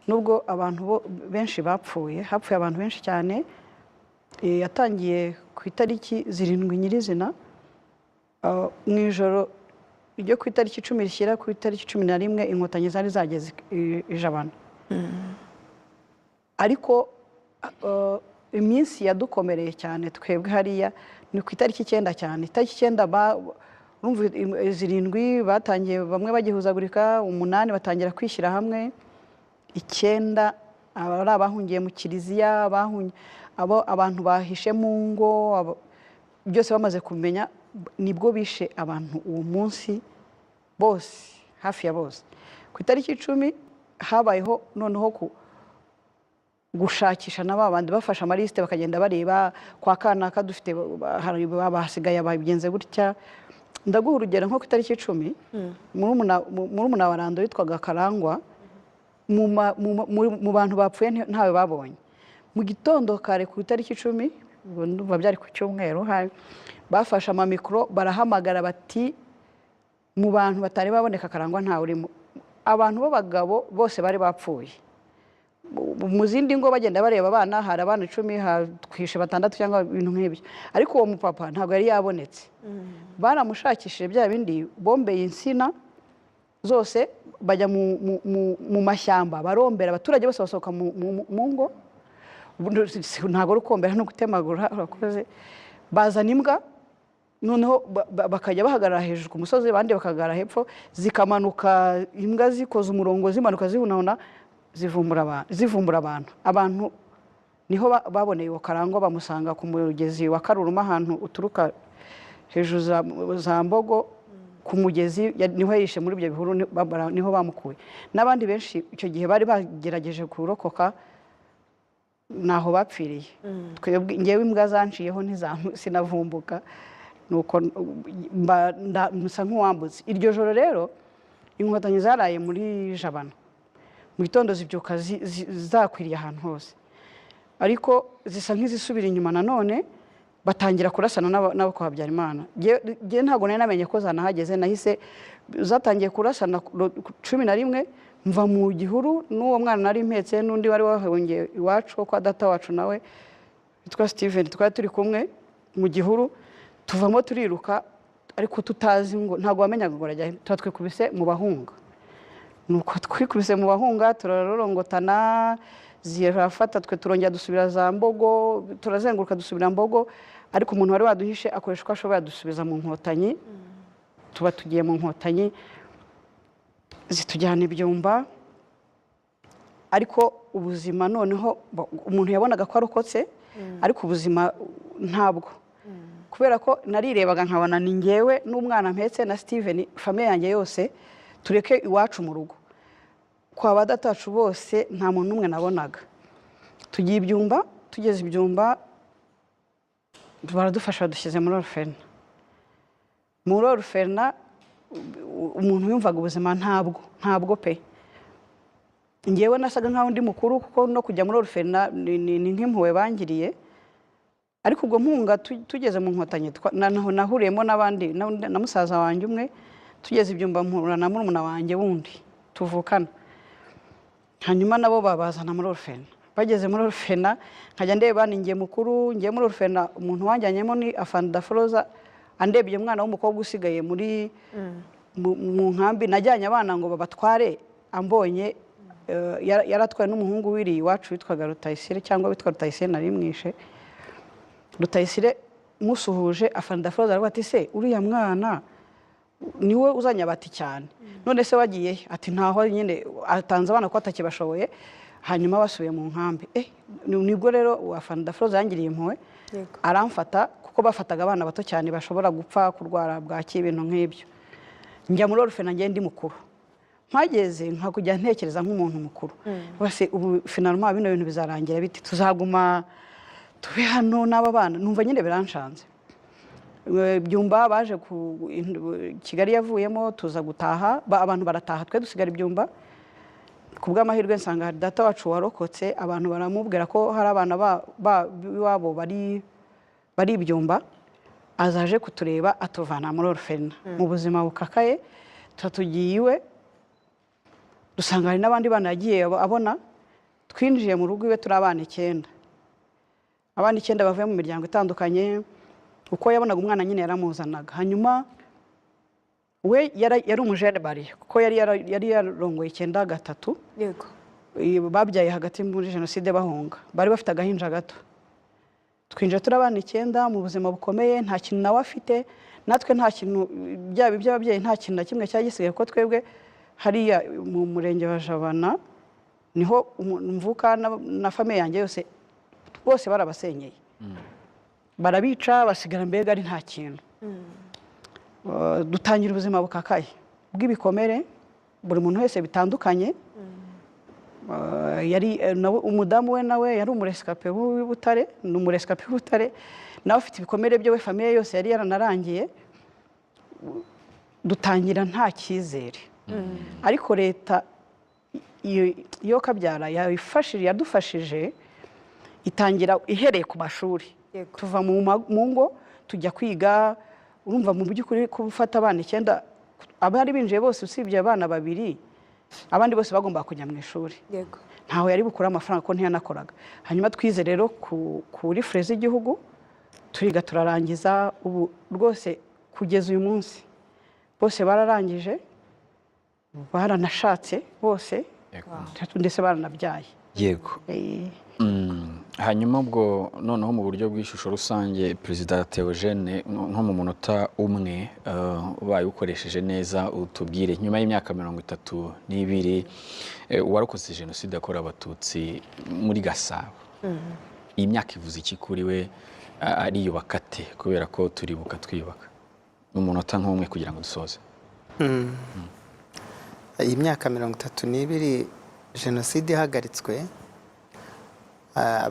Nubwo abantu benshi bapfuye, hapfuye abantu benshi cyane. Yatangiye ku itariki 7 nyirizina, mu ijoro ryo ku itariki 10 rishyira ku itariki 11, Inkotanyi zari zageze i Jabana. Ariko iminsi yadukomereye cyane twebwe hariya ni ku itariki 9 cyane. Itariki 9, urumva, 7 batangiye bamwe bagihuzagurika, 8 batangira kwishyira hamwe, 9 aba ari abahungiye mu kiliziya, abo abantu bahishe mu ngo, byose bamaze kumenya, nibwo bishe abantu uwo munsi bose, hafi ya bose. Ku itariki 10 habayeho noneho gushakisha na ba bandi bafashe amalisite, bakagenda bareba kwa kanaka dufite hari bahasigaye, babigenze gutya. Ndaguha urugero, nko ku itariki 10, murumuna wa Rando witwaga Karangwa, mu bantu bapfuye ntawe babonye. Mu gitondo kare ku itariki 10, ubwo ndumva byari ku cyumweru, bafashe amamikoro barahamagara bati: "Mu bantu batari baboneka, Karangwa ntawe urimo." Abantu b'abagabo bose bari bapfuye. Mu zindi ngo bagenda bareba abana, hari abana 10, hatwishe batandatu cyangwa ibintu nk'ibyo, ariko uwo mupapa ntabwo yari yabonetse. Baramushakishije, bya bindi bombeye insina zose, bajya mu mashyamba barombera, abaturage bose basohoka mu ngo. Ntabwo ari ukombera, no gutemagura, urakoze. Bazana imbwa noneho bakajya bahagarara hejuru ku musozi, abandi bakahagarara hepfo, zikamanuka, imbwa zikoze umurongo, zimanuka zihunahuna, zivumbura abantu, zivumbura abantu. Abantu niho baboneye uwo Karangwa, bamusanga ku mugezi wa Karuruma, ahantu uturuka hejuru za Mbogo ku mugezi, niho yishe muri ibyo bihuru, niho bamukuye. N'abandi benshi icyo gihe bari bagerageje kurokoka naho bapfiriye. Twebwe, ngewe imbwa zanciyeho, sinavumbuka, nuko nsa nk'uwambutse. Iryo joro rero Inkotanyi zaraye muri Jabana, mu gitondo zibyuka zakwiriye ahantu hose, ariko zisa nk'izisubira inyuma nanone, batangira kurasana n'abo kwa Habyarimana. Njye ntabwo nari namenye ko zanahageze. Nahise zatangiye kurasana 11, mva mu gihuru n'uwo mwana nari mpetse n'undi wari wahungiye iwacu wo kwa data wacu nawe witwa Steven, twari turi kumwe mu gihuru. Tuvamo turiruka, ariko tutazi ngo, ntabwo wamenyaga ngo urajya he. Tuba twikubise mu bahunga, nuko twikubise mu bahunga turarorongotana, zirafata twe turongera dusubira za Mbogo, turazenguruka dusubira Mbogo. Ariko umuntu wari waduhishe akoresha uko ashoboye adusubiza mu Nkotanyi. Tuba tugiye mu Nkotanyi, zitujyana ibyumba. Ariko ubuzima noneho, umuntu yabonaga ko arokotse, ariko ubuzima ntabwo, kubera ko narirebaga nkabona ni ngewe n'umwana mpetse na Steven, famille yanjye yose tureke iwacu mu rugo kwa ba datacu bose, nta muntu n'umwe nabonaga. Tugiye ibyumba, tugeze ibyumba baradufasha, badushyize muri orphelinat. Muri orphelinat umuntu yumvaga ubuzima ntabwo pe. Ngewe nasaga nkaho ndi mukuru, kuko no kujya muri orphelinat ni nk'impuhwe bangiriye. Ariko ubwo mpunga, tugeze mu Nkotanyi, nahuriyemo n'abandi na musaza wanjye umwe. Tugeze ibyumba mpura na murumuna wanjye wundi tuvukana, hanyuma nabo babazana muri orphelinat. Bageze muri orphelinat nkajya ndeba ni njye mukuru ngiye muri orphelinat. Umuntu wanjyanyemo ni afande Dafroza, andebye umwana w'umukobwa usigaye muri mu nkambi, najyanye abana ngo babatware, ambonye, yaratwaye n'umuhungu wiriye iwacu witwaga Rutayisire, cyangwa witwa Rutayisire, nari mwishe Rutayisire. Musuhuje, afande Dafroza aravuga ati: "Se uriya mwana niwe uzanye?" Bati: "Cyane." "None se wagiye he?" Ati: "Ntaho nyine, atanze abana ko atakibashoboye." Hanyuma basubiye mu nkambi, nibwo rero afande Dafroza yangiriye impuhwe, aramfata, kuko bafataga abana bato cyane bashobora gupfa kurwara bwaki, ibintu nk'ibyo. Njya muri orphelinat njye ndi mukuru. Mpageze nka kujya ntekereza nk'umuntu mukuru bose: ubu finalement bino bintu bizarangira bite? Tuzaguma tube hano n'aba bana? Numva nyine biranshanze. Byumba baje ku Kigali yavuyemo, tuza gutaha, abantu barataha, twe dusigara ibyumba. Ku bw'amahirwe nsanga hari data wacu warokotse, abantu baramubwira ko hari abana b'iwabo bari ibyumba, azaje kutureba, atuvana muri orphelinat mu buzima bukakaye. Tuba tugiye iwe, dusanga hari n'abandi bana yagiye abona. Twinjiye mu rugo iwe turi abana icyenda, abana icyenda bavuye mu miryango itandukanye. Uko yabonaga umwana nyine yaramuzanaga. Hanyuma we yari umujene marié, kuko yari yarongoye 93. Babyaye hagati muri jenoside bahunga, bari bafite agahinja gato. Twinjira turi abana icyenda mu buzima bukomeye, nta kintu nawe afite, natwe nta kintu, byaba iby'ababyeyi, nta kintu na kimwe cyari gisigaye, kuko twebwe hariya mu murenge wa Jabana niho mvuka na famille yanjye yose, bose barabasenyeye, barabica, basigara mbega ari nta kintu. Dutangira ubuzima bukakaye bw'ibikomere, buri muntu wese bitandukanye. Yari nawe, umudamu we nawe yari umurescapé w'i Butare, ni umurescapé w'i Butare, nawe afite ibikomere bye, we famille yose yari yaranarangiye. Dutangira nta cyizere, ariko leta iyo kabyara yafashije, yadufashije, itangira ihereye ku mashuri. Tuva mu ngo tujya kwiga. Urumva mu by'ukuri gufata abana icyenda, abari binjiye bose usibye abana babiri, abandi bose bagombaga kujya mu ishuri. Ntaho yari bukure amafaranga kuko ntiyanakoraga. Hanyuma twize rero kuri frais z'igihugu, turiga turarangiza. Ubu rwose kugeza uyu munsi bose bararangije, baranashatse bose, ndetse baranabyaye. Hanyuma ubwo noneho mu buryo bw'ishusho rusange, Perezida Theogene, nko mu munota umwe, ubaye ukoresheje neza, utubwire nyuma y'imyaka 32 uwarokotse jenoside yakorewe Abatutsi muri Gasabo, iyi myaka ivuze iki kuri we? Ariyubaka ate? Kubera ko turibuka twiyubaka. Mu munota nk'umwe kugira ngo dusoze. Iyi myaka 32 jenoside ihagaritswe.